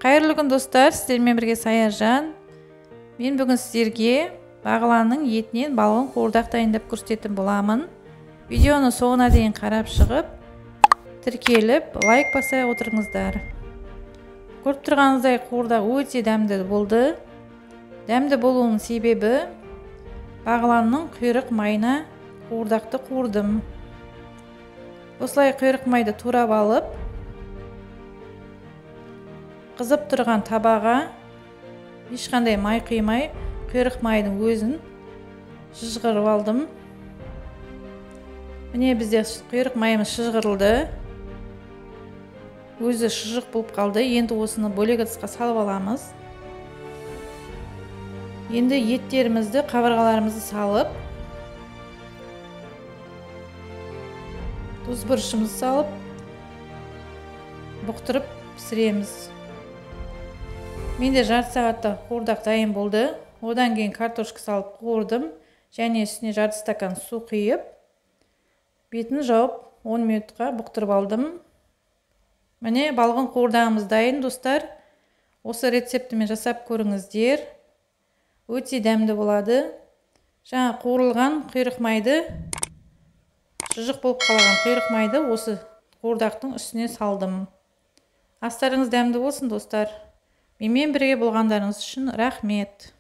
Қайырлы күн, достар, сіздермен бірге Саяжан. Мен бүгін сіздерге бағланның етінен балғын қуырдақ дайындап көрсететін боламын. Видеоны соңына дейін қарап шығып, тіркеліп, лайк баса отырыңыздар. Көріп тұрғаныңыздай, қуырдақ өте дәмді болды. Дәмді болуының себебі бағланның құйрық майына қуырдақты қуырдым. Осылай құйрық майды турап алып, қызып тұрған табаға ешқандай май құймай, құйрық майдың өзін шыжғырып алдым. Міне, бізде құйрық майымыз шыжғырылды. Өзі шыжық болып қалды. Енді осыны бөлек ыдысқа салып аламыз. Енді еттерімізді, қабырғаларымызды салып, тұз бұрышымызды салып, бұқтырып пісіреміз. Менде жарты сағатта қуырдақ дайын болды. Одан кейін картошка салып қуырдым және үстіне жарты стакан су құйып, бетін жауып 10 минутқа бұқтырып алдым. Міне, балғын қуырдағымыз дайын, достар. Осы рецептімен жасап көріңіздер. Өте дәмді болады. Жаңа қуырылған құйрық майды, шыжық болып қалған құйрық майды осы қуырдақтың үстіне салдым. Астарыңыз дәмді болсын, достар. Менімен бірге болғандарыңыз үшін рахмет.